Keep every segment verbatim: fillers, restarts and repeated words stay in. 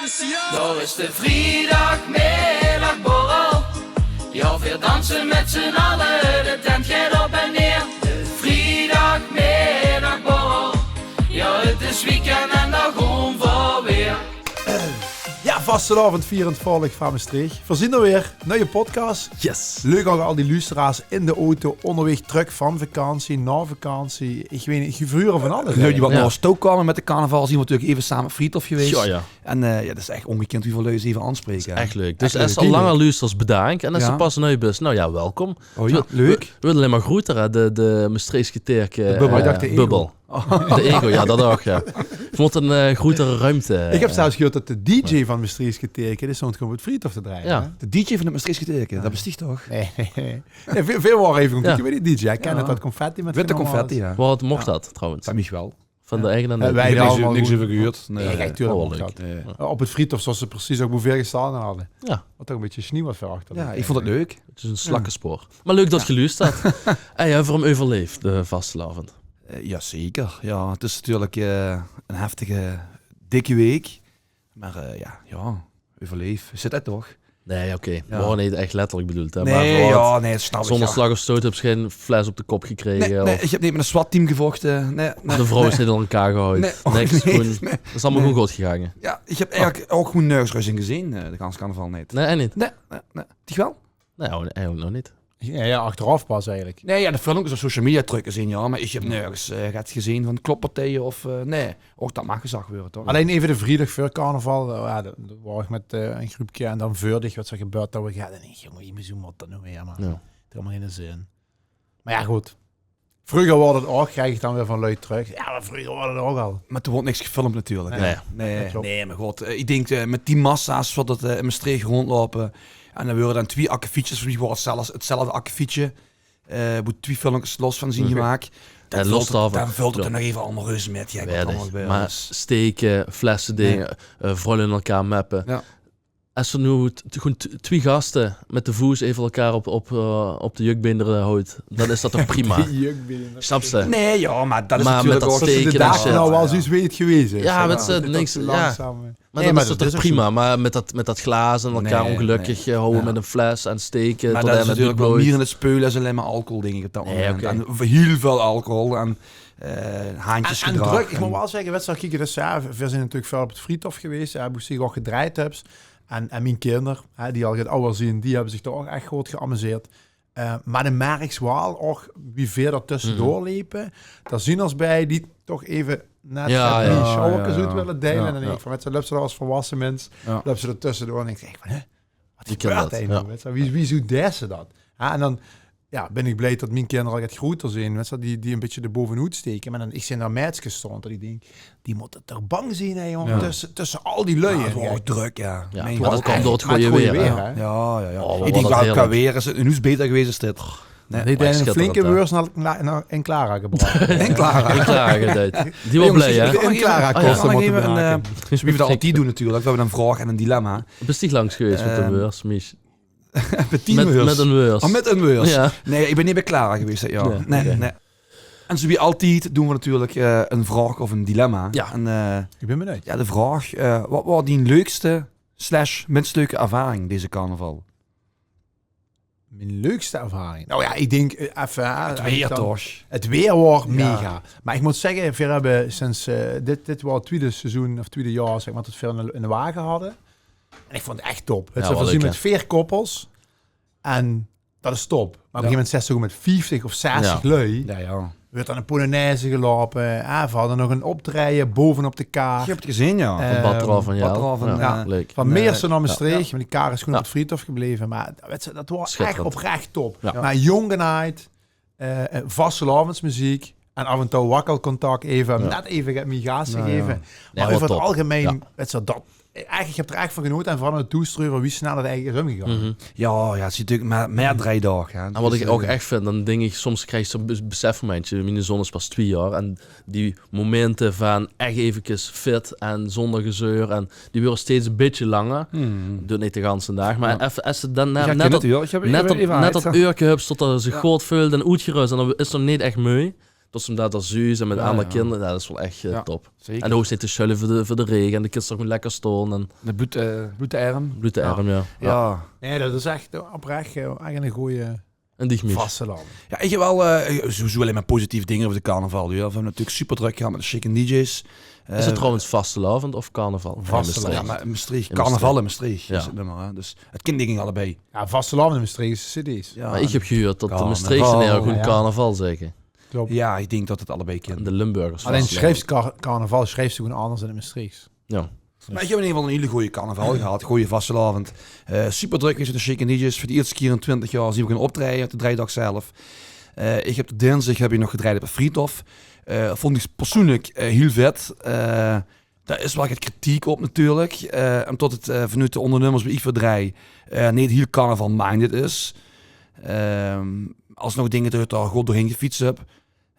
Dao is de vriedagmiddagborrel. Ja, veer danse mèt z'n alle, de tent geit op en neer. De vriedagmiddagborrel. Ja, 't is weekend en dao goon veer weer. Ja, vastelaovend vierend volk vaan Mestreech. Veer zien d'r weer. Nui podcast. Yes. Leuk ouch al die luusteraars in de auto, oonderweeg trök vaan vakantie, nao vakantie. Iech weit neet, iech huur vaan alles. Lui die wat Ja. nao us touw koume mèt de carnaval, zien veer natuurlek eve same op Vriethof gewees. Ja, ja. En eh, ja, dat is ech oongekind wieväöl lui us eve aonspreke. Hè. Ech leuk. Dus Ech es te leuk. al langer luusters, bedaank. En es te Ja. pas nui bis, nou ja, welkom. Oh ja, We- leuk. We weure allein mer groeter, hè. De, de Mestreechs Kerteerke, De bubbel. eh, Ik dacht de bubbel. De ego, ja, dat ouch, ja. Veer mote 'n eh, groetere ruimte. Iech höb zelfs gehuurd tot de dj vaan Mestreechs Kerteerke, dee stoont gewoen op 't Vriethof te drejje. Ja. Hè? De dj vaan 't Mestreechs Kerteerke, dat besteit toch? Nee, nee, nee. Veer, veer waore eve goon Ja. kieke bij dee dj. Iech ken Ja. tot dat confetti mèt Witte confetti, ja. Wat mocht dat trouwens? Van Michel. Van de eigenaar? Eh, Niet. wij Iech höb allemaal niks, niks goed. euver gehuurd. Nee. Nee, kijk, tuurlijk Oh, mocht leuk. dat. Nee. Eh, Op 't Vriethof, zoals ze percies ouch boe veer gestaon hadde. Ja, Wat toch 'n bietje sniew wat veer achter. Ja, iech voond 't leuk. 't Is 'n slakkespoor. Mer leuk tot geluusterd. Hey, höbbe veer 'm euverleefd, de vastelaovend? Eh, ja, zeker. Ja, 't is natuurlek eh, 'n heftige, dikke week. Mer eh, ja, ja, euverleef. Zit 't toch? Nee, oké. Ja. Waor neet ech letterlek bedoeld, hè. Nee, Mer veer hadde ja, nee, dat snap iech. zoonder Ja. slag of stoot höbs te gein fles op de kop gekrege. Nee, nee, Of iech höb neet mèt 'n SWAT-team gevochte. Nee, nee, de vrouw is nee. neet aon elkaar gehouwe. Nee, ouch Niks. neet, Gewoen, nee. dat is allemaol gewoen good gegaange. Ja, iech höb eigelek ouch gewoen nörges rös in gezeen, eh, de ganse carnaval neet. Nee, ech neet. Nee, nee, nee. Diech wel? Nee, eigelek nog neet. Ja, ja, achteraof pas eigelek. Nee, ja, de filmkes op social media trök gezeen, ja, mer iech höb nörges eh, get gezeen vaan kloppartije of, eh, nee. Ouch dat maag gezag weure, toch? Allein eve de vriedag veur carnaval, eh, ja, dao, dao waor iech mèt eh, 'n grópke en daan veurdig wat zoe gebäört, tot iech, ja, daan dink iech, jonge, wie zoe moot dat noe weer, man. Ja. Allemaol geine zin. Mer ja, good. Vreuger waor 't ouch, krieg iech daan weer vaan lui trök. Ja, mer vreuger waor 't ouch al. Mer toen woort niks gefilmp natuurlek. Nee. Nee, Dat klop. nee, mer good. Eh, iech dink eh, mèt die massa's wat 't eh, in Mestreech roondloupe. En daan weure daan twie akkefietsjes, veur miech waor 't zelfs 'tzelfde akkefietsje. Eh, boe twie filmkes los vaan zien Oké. gemaak. Ja, los daovaan. Daan völt 't Ja. d'r nog eve allemaol reuze mèt. Ja, Weer wat allemaol dich. gebeurd Mer is. steke, flesse dinge, eh, vrouwluuj in elkaar meppe. Ja. Es ze noe t- gewoen t- twie gaste mèt de voes eve elkaar op, op, eh, op de jukbeendere houwt, daan is dat toch prima. Snaps te? Nee, ja, mer dat is Mer mèt natuurlek dat ouch... steke De en daag shit. noe wel zoe is wie 't gewees is. Ja, Hè? mèt ze Dat is niks, te ja. langzaam. Mer Nee, dat mer is dat toch is 't prima. zoe. Mer mèt dat, mèt dat glaas en elkaar Nee, ongelökkig eh, houwe Ja. mèt 'n fles en steke Mer tot dat hae is mèt blood natuurlek wel bloof. Mie 'n speul es allein mer alcohol, dink iech, op dat Nee, moment. oké. En hiel väöl alcohol en eh haantjes En, en gedrag. drök, iech moot wel zègke, wat ze kieke, dus ja, veer zien natuurlek väöl op 't Vriethof gewees, hè, boe iech ouch gedrejd höb. En, en mien kinder, hè, die al get awwer zien, die höbbe ziech toch ouch ech good geamuseerd. Eh, mer de merks wel ouch, wie veer dao tössedoor lepe, dao zien 'rs bij die toch eve net Ja, get ja. mie sjouwerkes Ja, ja, oet ja. wèlle deile. Ja, En daan dink ja. iech vaan, wèts te, löps te dao es volwasse mins, Ja. löps te dao tössedoor en dinks te ech vaan, hè? Wat Wie kan gebäört dat? hei Ja. noe? Wèts te, wie, wie zoe deis te dat? Ja, en daan ja, bin iech blij tot mien kinder al get groeter zien, wèts te, die, die 'n bitteke de bovenhoed steke. Mer daan, iech zien dao meidskes stoon, tot iech dink, die mote toch bang zien, hè, jong, Ja. tösse, tösse al die lui. Ja, 't En waor ja, ouch drök, ja. Ja, Meen mer je dat wel. kump door 't Mer 't gooj gooj weer, weer, hè? hè? Ja, ja, ja. Oh, wat Iech waor dink dat wel, heerlek. qua weer is 't noets beter gewees es dit. Nee. Die Maar is 'n schitterend, flinke hè? Weurs nao, nao, in Clara gebrach. In Clara. In Clara geduid. Die waor blij, hè? In Clara koste Mag mote iech eve 'n, bedanke. eh, Zoe wie veer dat altied doen natuurlek. Veer höbbe 'n vraog en 'n dilemma. Bis diech langs gewees mèt 'n Ehm, weurs, Mies? Mèt 'n Mèt, weurs. mèt 'n weurs. Oh, mèt 'n weurs. Ja. Nee, iech bin neet bij Clara gewees dit jaor. Nee, Nee, oké. nee. En zoe wie altied doen veer natuurlek eh, 'n vraog of 'n dilemma. Ja. En eh, Iech bin benuid. ja, de vraog, eh, wat waor dien leukste slash minst leuke ervaring deze carnaval? Mien leukste ervaring? Nou ja, iech dink eh, eve... hè, 't Weer dan- toch? 't Weer waor Ja. mega. Mer iech moot zègke, veer höbbe sinds, eh, dit, dit waor 't twiede seizoen of twiede jaor, zeg mer, tot veer 'n, 'n wage hadde. En iech voont 't ech top. 't Ja, Zien, veer wel zien leuk, mèt veer koppels en dat is top. Mer op 'n gegeve moment zits te gewoen mèt vieftig of zestig Ja. lui. Ja, ja. Weurt daan 'n polonaise geloupe. Ah, veer hadde nog 'n optrejje bovenop de kaar. Iech höb 't gezeen, ja. Eh, Van Batraal van Batraal Jaal. van, Ja, eh, leuk. Vaan Nee. Meersen nao Ja. Mestreech, want die kaar is gewoen Ja. op 't Vriethof gebleve. Mer wèts te, dat waor ech Schitterend. oprech top. Ja. Mer jóng genaajd, eh, eh, vastelaovendsmeziek en aof en touw wakkelcontact eve, um Ja. net eve get mie gaas te Ja, ja. geve. Ja, Mer waor euver 't top. algemein, Ja. wèts te, dat, ech, iech höb d'r ech vaan genote en veural 't toestreuve wie snel 't eigelek is umgegaange. Mhm. Ja, ja, 't zien natuurlek mei, mei drei daog. Hè. En wat Dus, iech eh, ouch ech vind, daan dink iech soms, krieg iech zoe'n bes- besefmomentje. Miene zoon is pas twie jaor en die momente vaan ech evekes fit en zoonder gezeur en die weure steeds e bitteke langer. hmm. Doot neet de ganse daag, mer Ja. effe, es 't daan Ja, net, iech net kin dat, 't, joh. Iech höb net dat, eve net dat uit. eurke höbs tot 'r ziech Ja. good veult en oetgerös en daan is 'r neet ech meug. Tot ze 'm dao zuus en mèt aander kinder, jao, dat is wel ech, eh, top. Zeker. En de hoogs neet te sjölle veur de, veur de rege en de kins dao gewoen lekker stoon en... De bloed, eh, bloed de erm. Bloed de erm, jao. Jao. Nein, dat is ech, eh, oprech, eh, ech 'ne goje vastelaovend. Jao, iech höb wel, eh, sowieso allein mer positief dinger euver de carnaval, jao. Veer höbbe 't natuurlek super drök gehad mèt de Chic en D J's. Is 't trouwens vastelaovend of carnaval? Vastelaovend. Jao, meh in Mestreech, carnaval in Mestreech is 't nummer, hè. Dus 't kin, dink iech, allebei. Jao, vastelaovend in Mestreech is cd's. Meh iech höb gehuurd tot de Mestreechtenere gewoen carnaval zègke. Klop. Jao, iech dink tot 't allebei kin. De Limburgers. Allein sjrijfs car-, carnaval sjrijfs te gewoen anders in 't Mestreechs. Jao. Meh iech höb in eder geval 'n hiel goje carnaval gehad. Goje vastelaovend. Eh, super drök gewees mèt de Chic en D J's. Veur de ierste kier in twintig jaor zien v'r goon optrejje op de drejdaag zelf. Eh, iech höb de dinsdag höb iech nog gedrejd op 't Vriethof. Eh, voont iech persoenlek, eh, hiel vet. Eh, dao is wel get kritiek op natuurlek. Eh, umtot 't, eh, vanoet de oondernummers boe iech veur drej, eh, neet hiel carnaval-minded is. Ehm, alsnog dink iech tot iech dao good doorheen gefiets höb.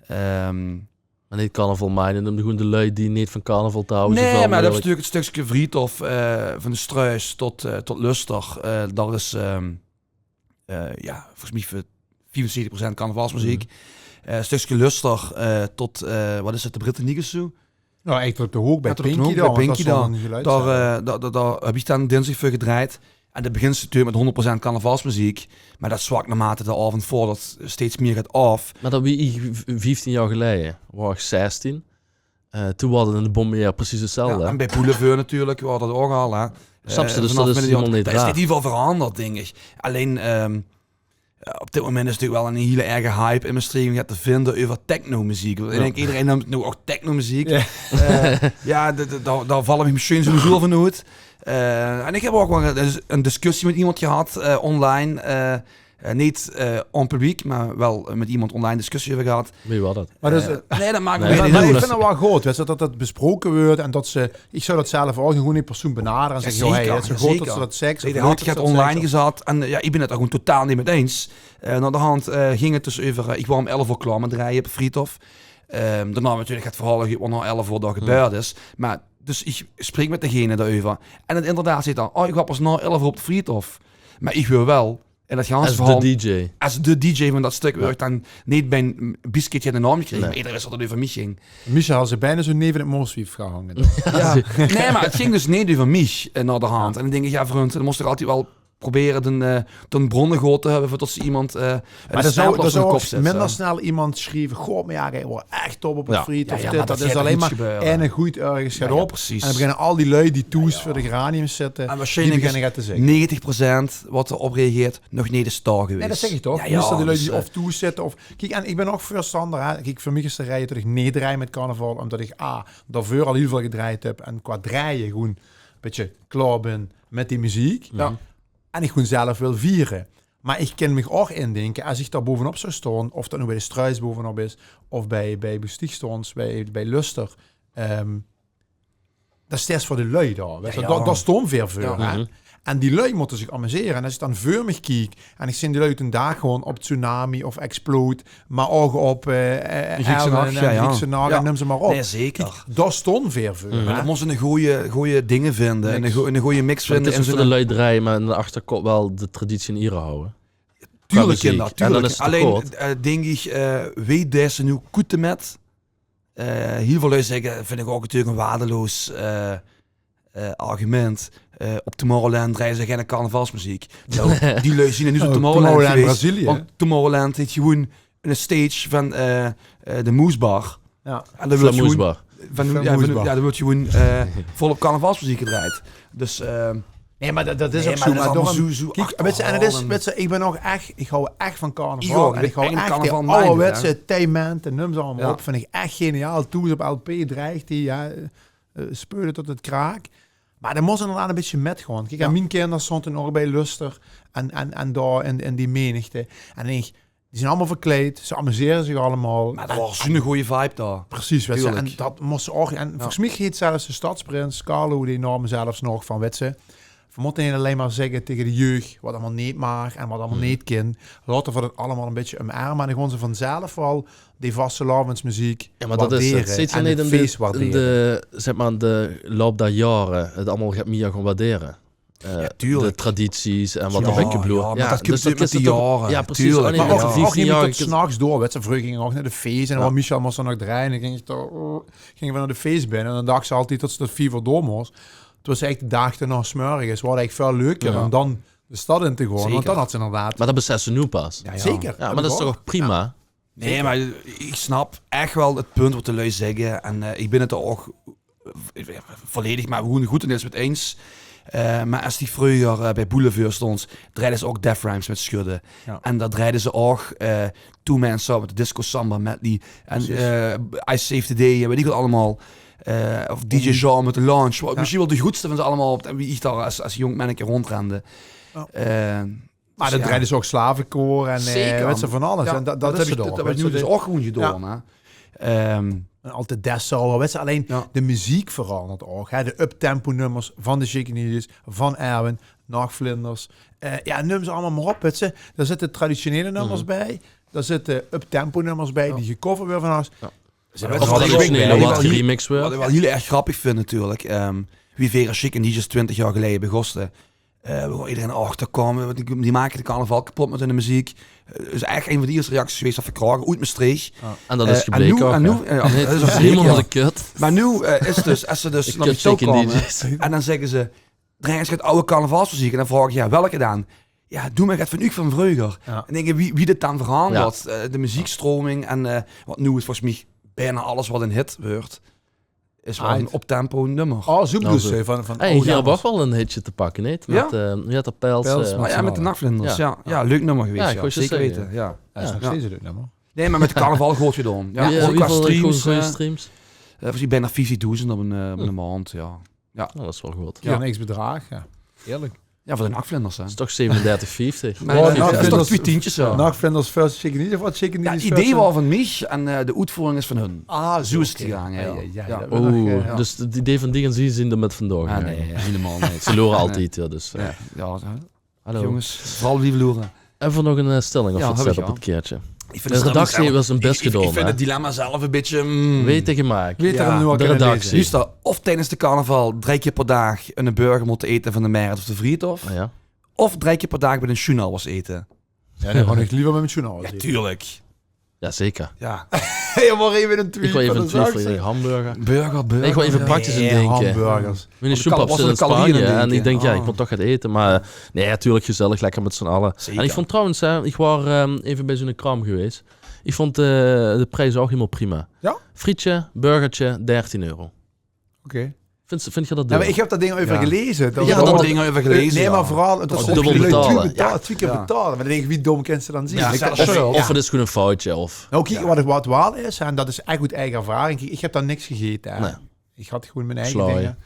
Ehm, Meh neet carnaval-minded, um de, gewoen de lui die neet vaan carnaval te hawwe, zoeväöl meugelek. Nein, meh dat is natuurlek 't stökske Vriethof, eh, vaan de Struis tot, eh, tot Luster. Eh, dat is, ehm, eh, jao, volges miech veur viefenzeventig percent carnavalsmeziek. Eh, stökske Luster, eh, tot, eh, wat is 't, de Brittany of zoe? Noe, eigelek tot op de hook bij Pinky daan, want dat is wel 'n geluid. Dao, eh, dao, dao, dao höb iech daan dinsdag veur gedrejd. En dat begint natuurlek mèt hoonderd percent carnavalsmeziek. Meh dat zwak naormate de aovend veurdat steeds mie geit aof. Meh dat wie iech v-, vieftien jaor geleie, waor iech zestien. Eh, toen waor 't in de Bonbonnière percies 'tzelfde, hè? Jao, en bij Boulevard natuurlek waor dat ouch al, hè. Snaps te, dus dat is hielemaol neet raar. Dao is neet hiel väöl veranderd, dink iech. Allein, ehm, jao, op dit momint is 't natuurlek wel 'n hiel erge hype in Mestreech um get te vinde euver technomeziek. Want iech dink, ederein nump 't noe ouch technomeziek. Jao. Eh, jao, de, de, dao, dao val iech mesjiens sowieso vaan oet. Eh, en iech höb ouch wel 'n, 'n discussie mèt iemes gehad, eh, online. Eh, eh, neet, eh, en publiek, meh wel, eh, mèt iemes online discussie euver gehad. Wie waor dat? Meh dus, eh, nein, dat maak neet oet. Meh iech vin 't wel good, weits te, tot dat besproke weurt en tot ze, iech zouw dat zelf ouch gewoen 'ne persoen benadere en zègke: "Joh, hey, 't is good tot ze dat zègk." Iech had 't online gezat en, eh, jao, iech bin 't dao gewoen totaal neet mèt eins. Eh, naoderhand, eh, góng 't dus euver, eh, iech waor um elf oor klaor mèt drejje op 't Vriethof. Ehm, daonao natuurlek 't verhaol, wat nao elf oor dao gebäörd is. Meh, dus iech spreek mèt degene dao-euver. En 't inderdaad zeet daan: "Oh, iech waor pas nao elf oor op 't Vriethof." Meh iech weur wel in dat ganse verhaol es de D J vaan dat stök weur iech daan neet bij 'n biesketje de naom gekrege. Meh ederein wis tot 't euver miech góng. Michel had ze bijna zoe neve 't mooswief gehange. Jao. Nein, meh 't góng dus neet euver miech, eh, naoderhand. En daan dink iech, jao, vrund, daan mós te toch altied wel probere de, eh, de bron good te höbbe veurtot ste iemes, eh, 'ne stempel op zien kop zèts, hè. Meh dao zouw, dao zouw ouch minder snel iemes sjrieve: "Goh, meh jao, geer waort ech top op 't Vriethof." Jao, jao, meh dat geit neet gebäöre. Dit, dat is allein mer eine gooj örges geit op. Jao, jao, percies. En daan beginne al die lui die thoes veur de geraniums zitte, die beginne get te zègke. En waarsjienlek is negentig procent wat dao op reageert nog neet ins dao gewees. Nein, dat zègk iech toch. Jao, jao, meistal die lui die of thoes zitte of, kiek, en iech bin ouch veurstander, hè. Kiek, veur miech is de reie tot iech neet drej mèt carnaval, umtot iech, A, daoveur al hiel väöl gedrejd höb en qua drejje gewoen 'n bitteke klaor bin mèt die meziek. Jao. En iech gewoen zelf wèl viere. Meh iech kin miech ouch indinke, es iech dao bovenop zouw stoon, of dat noe bij de Struis bovenop is, of bij, bij Boestiechstoons, bij, bij Luster, ehm, dat is veur de lui dao, weits te. Jao, jao. Dao, dao stoon veer veur, hè. En die lui mote ziech amusere. En es iech daan veur miech kiek en iech zeen die lui oet 'nen daag gewoen op Tsunami of Explode, meh ouch op, eh, eh, Griekse Erwin Nach, en jao, jao. Griekse Nach en neum ze mer op. Nein, zeker. Kiek, dao stoon veer veur, hè. Meh daan mós te 'ne goje, goje dinger vinde. 'Ne go-, 'ne goje mix vinde. Meh 't is en veur de lui drejje, meh in de achterkop wel de traditie in iere hawwe. Tuurlek, kinjer, tuurlek. Allein, eh, dink iech, eh, wee deis te noe koete mèt? Eh, hiel väöl lui zègke, vin iech ouch natuurlek 'n waardeloos, eh, eh, argument. Eh, op Tomorrowland drejje ze gein carnavalsmeziek. Noe, die lui zien noe op Tomorrowland gewees, Brazilië. Want Tomorrowland heet gewoen 'n stage vaan, eh, eh, de Moesbar. Jao. En dao weurt gewoen, vaan, jao, vaan, jao, dao weurt gewoen, eh, volop carnavalsmeziek gedrejd. Dus, eh, nein, meh dat, dat is ouch zoe, meh daorum, kiek, weits te, en 't is, weits te, iech bin ouch ech, iech hou ech vaan carnaval. En iech hou ech die awwerwetse Tij Menten, neum ze allemaol op, vin iech ech geniaal. Thoes op lp, drejde die, jao, eh, speule tot 't kraak. Meh daan mós te inderdaad e bitteke mètgoon. Kiek, en mien kinder stoonte ouch bij Luster en, en, en dao in, in die menigte. En iech Die zien allemaol verkleid, ze amusere ziech allemaol. Meh dat waor zoe'n goje vibe dao. Percies, weits te. Tuurlek. En dat mós te ouch, en volges miech heet zelfs de stadsprins, Carlo, dee naom zelfs nog vaan, weits te, veer mote neet allein mer zègke tege de jeug wat allemaol neet maag en wat allemaol neet kin. Laote veer dat allemaol e bitteke omerme. En daan goon ze vaanzelf wel die vastelaovendsmeziek waardere en 't fees waardere. Jao, meh dat is 't. Zit 'r neet in de, in de, zeg mer, de loup der jaore 't allemaol get mie goon waardere? eh, de tradities en wat d'r bie gebloeë. Jao, meh dat kump dus mèt de jaore. Jao, percies. Meh ouch neet tot 's nachs door, wèts te. Vreuger góng iech ouch nao de fees en daan Michel mós daan nog drejje en góng iech toch, oh, góng iech weer nao de fees binne en daan dach iech altied tot iech tot vief oor door mós. 't Waor ech de daag denao 's mörges, waor ech väöl leuker um daan de stad in te goon, want daan had iech inderdaad... Meh dat besefs te noe pas. Zeker. Jao, meh dat is toch ouch prima? Nein, meh iech snap ech wel 't punt wat de lui zègke. En, eh, iech bin 't dao ouch volledig, meh gewoen groetendeils mèt eins. Eh, meh es iech vreuger, eh, bij Boulevard stoont, drejde ze ouch Def Rhymes mèt Schudde. Jao. En dao drejde ze ouch, eh, Two Man Sound mèt de Disco Samba medley. En, eh, I Save the Day en weit iech wat allemaol. Eh, of D J Jean mèt de Lounge. Wat mesjiens wel de groetste vaan ze allemaol, wie iech dao es, es jóng menneke roondrende. Jao. Eh, Meh daan drejde ze ouch Slavekoor en, eh, wèts te, vaan alles. En dat, dat höb iech noe dus ouch gewoen gedoon, hè. En altied Dessauer, wèts te, allein de meziek verandert ouch, hè. De uptempo nummers vaan de Chicken Heat, vaan Erwin, Nachtvlinders. Eh, jao, num ze allemaol mer op, wèts te. Dao zitte traditionele nummers bij. Dao zitte uptempo nummers bij, die gecoverd weure vaan alles. Of traditionele wat remix weure. Wat iech wel hiel erg grappig vind natuurlek. Ehm, wie veer es Chicken Heat twintig jaor geleie begóste. Eh, wao ederein achter kaom, want die, die make de carnaval kepot mèt hunne meziek. Eh, 't is ech ein vaan de ierste reacties gewees tot veer kraoge oet Mestreech. En dat is gebleke ouch, hè. Nein, dat is hielemaol de kut. Meh noe, eh, is 't dus, es ze dus nao miech touw kaome en daan zègke ze: "Drejt geer 't awwe carnavalsmeziek?" En daan vraog iech: "Jao, welke daan?" "Jao, doe meh get vaan uuch vaan vreuger." En dinke, wie, wie dit daan verandert, eh, de meziekstroming en, eh, wat noe is volges miech bekans alles wat 'nen hit weurt. Is wel 'n uptempo nummer. Oh, zoe bedoels te, vaan, vaan... Hey, hei höbbe v'r ouch wel 'n hitsje te pakke, neet? Mèt, eh, wie heet dat, Pels, eh, mèt de Nachtvlinders, jao. Jao, leuk nummer gewees, zeker weite. Jao, is nog steeds 'n leuk nummer. Nein, meh mèt de carnaval good gedoon. Jao, ouch qua streams, eh, streams? Eh, volges miech bekans vieftigdoezend op 'n, eh, op 'n maond, jao. Jao. Oh, dat is wel good. Jao, niks bedraag, jao. Eerlek. Jao, veur de Nachtvlinders, hè. Dat is toch zevenendertig vieftig? Meh dat is toch twie tientjes, jao. Nachtvlinders versus Chicken Heat, of wat? Chicken Heat versus... Jao, 't idee waor vaan miech en, eh, de oetvoering is vaan hun. Ah, zoe is 't gegaange, jao. Jao, jao. Oh, dus 't idee vaan die en zie zien d'r mèt vaandoor gegaange. Nein, hielemaol neet. Ze loere altied, jao, dus, eh. Jao, jao. Hallo. Jónges, veural blieve loere. Höbbe v'r nog 'n, eh, stèlling of wat steit op 't kaertje? De redactie heet wel zien bès gedoon, hè? Iech vind 't dilemma zelf e bitteke, mm. Weite gemaak. De redactie. Luuster, of tijdes de carnaval drei kier per daag 'ne burger mote ete vaan de Mert of de Vriethof. Ah, jao. Of drei kier per daag bij de Sjoenhouwers ete. Jao, daan gaon iech leever bij de Sjoenhouwers ete. Jao, tuurlek. Jao, zeker. Jao. Iech wouw eve 'n tweet vaan de zak zègke. Hamburger. Burger, burger. Iech wouw eve praktisch dinke. Hamburgers. Mien sjoenpap zit in Spanje en iech dink, jao, iech moot toch get ete. Meh nein, natuurlek gezellig, lekker mèt z'n alle. Zeker. En iech voont trouwens, hè, iech waor, ehm, eve bij zoe'n kraom gewees. Iech voont, eh, de pries ouch hielemaol prima. Jao? Frietje, burgertje, dertien euro. Oké. Vinjs, vinjs te dat duur? Jao, meh iech höb dao dinger euver geleze. Jao, dat dinger euver geleze, nein, meh veural dat ze dubbel betale. Twie betale. Meh daan dink iech, wie dom kins te daan zien? Of 't is gewoen 'n foutje, of... Noe, kiek, wat iech, wat waal is, en dat is ech oet eige ervaring. Kiek, iech höb dao niks gegete, hè. Nein. Iech had gewoen mien eige dinger.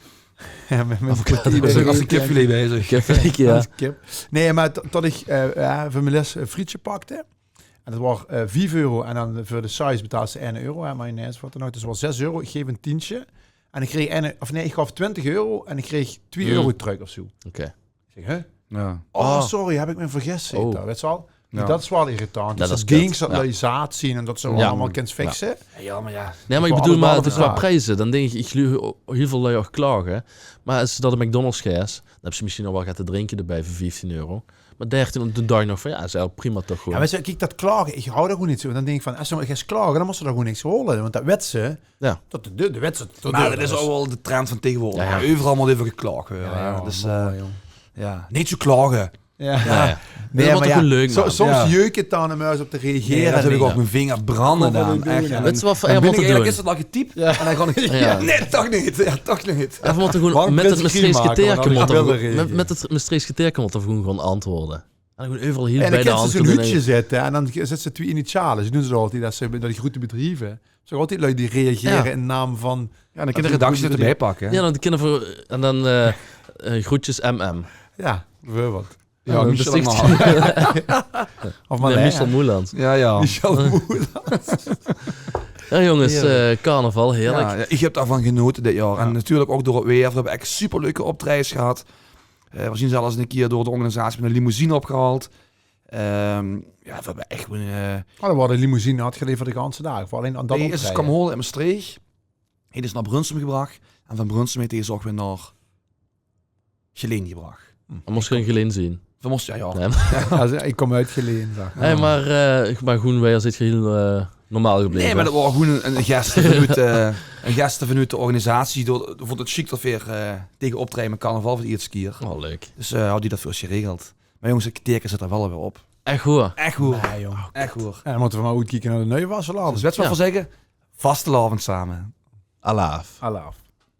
Jao, mèt, mèt... Of kwartier... Kipfilet bezig. Kipfilet, jao. Nein, meh tot, tot iech, eh, jao, veur mien les e frietje pakde. En dat waor, eh, vief euro. En daan veur de saus betaals te ein euro, hè, mayonaise, wat daan ouch. Dus 't waor zès euro. Iech geef 'n tientsje. En iech kreeg ein, of nein, iech gaof twintig euro en iech kreeg twie euro trök of zoe. Oké. Iech zègk, hè? Jao. Oh, sorry, höb iech miech vergis, zeet 'r. Wèts te wel? Dat is wel irritant. Dus dat ding, dat lui zaat zien en tot ze allemaol kins fixe. Jao, meh jao. Nein, meh iech bedoel, meh qua prieze, daan dink iech, iech loer hiel väöl lui ouch klage. Meh es te nao de McDonald's geis, daan höbs te mesjiens nog wel get te drinke debij veur vieftien euro. Meh dertien, daan dach iech nog vaan, jao, is wel prima toch gewoen. Jao, wèts te, kiek, dat klage, iech haw dao gewoen neet zoe. Daan dink iech vaan, es te geis klage, daan mós te dao gewoen niks hole. Want dat wèts te, dat de, de wèts te, dat... Meh dat is ouch wel de trend vaan tegewoordeg. Jao, jao. Euveral moot euver geklaog weure, hè. Dus, eh, neet zoe klage. Jao. Nein, meh jao, soms jeuk 't daan um örges op te reagere. Jao, dat höb iech ouch, mien vinger brande daan. Ech. Wèts te wat veur... Daan bin iech ierlek, is 't al getyp? En daan gaon iech, nein, toch neet. Jao, toch neet. Jao, v'r mote gewoen mèt 't Mestreechs Geteerke mote v'r gewoen, mèt, mèt 't Mestreechs Geteerke mote v'r gewoen goon antwoorde. En gewoen euveral hiel bij de hand. En daan kins te zoe'n huudje zètte en daan zèts te twie initiale. Zoe doen ze dat altied, es ze bij die groete bedrieve. Zoe altied lui die reagere in naam vaan... Jao, daan kinne de redactie 't debij pakke, hè? Jao, daan kinne v'r, en daan, eh, eh, groetjes M M. Jao, beveurbeeld. Jao, Michel Moelans. Of Michel Moelans. Jao, jao. Michel Moelans. Jao, jónges, eh, carnaval, hierlek. Jao, iech höb daovaan genaote dit jaor. En natuurlek ouch door 't weer. V'r höbbe ech superleuke optrejes gehad. Eh, v'r zien zelfs 'ne kier door de organisatie mèt 'n limousine opgehaold. Ehm, jao, v'r höbbe ech gewoen, eh... Oh, dao waor de limousine had geleverd de ganse daag. Veur allein aon dat optrejje. Nein, is us kaom hole in Mestreech. Heet us nao Brunssum gebrach. En vaan Brunssum heet heer us ouch weer nao Geleen gebrach. Daan mós te gein Geleen zien. Veer móste, jao, jao. Nein, meh... Jao, ze- iech kom oet Geleen, zag. Nein, meh, eh, meh gewoen, veer zit geheel eh, normaal gebleve. Nein, meh dat waor gewoen 'n, 'n geste vaanoet, eh, 'n geste vaanoet de organisatie. Door, vond 't sjiek tot veer eh, tege optrejje mèt carnaval veur de ierste kier. Oh, leuk. Dus eh, had die dat veur us geregeld. Meh jonges, 't kerteerke zit 'r wel weer op. Ech woer? Ech woer. Nein, jong. Ech woer. Jao, daan mote veer mer oetkieke nao de nuie vastelaovend. Dus wèts te wat veer zègke? Vastelaovend same. Alaaf. Alaaf.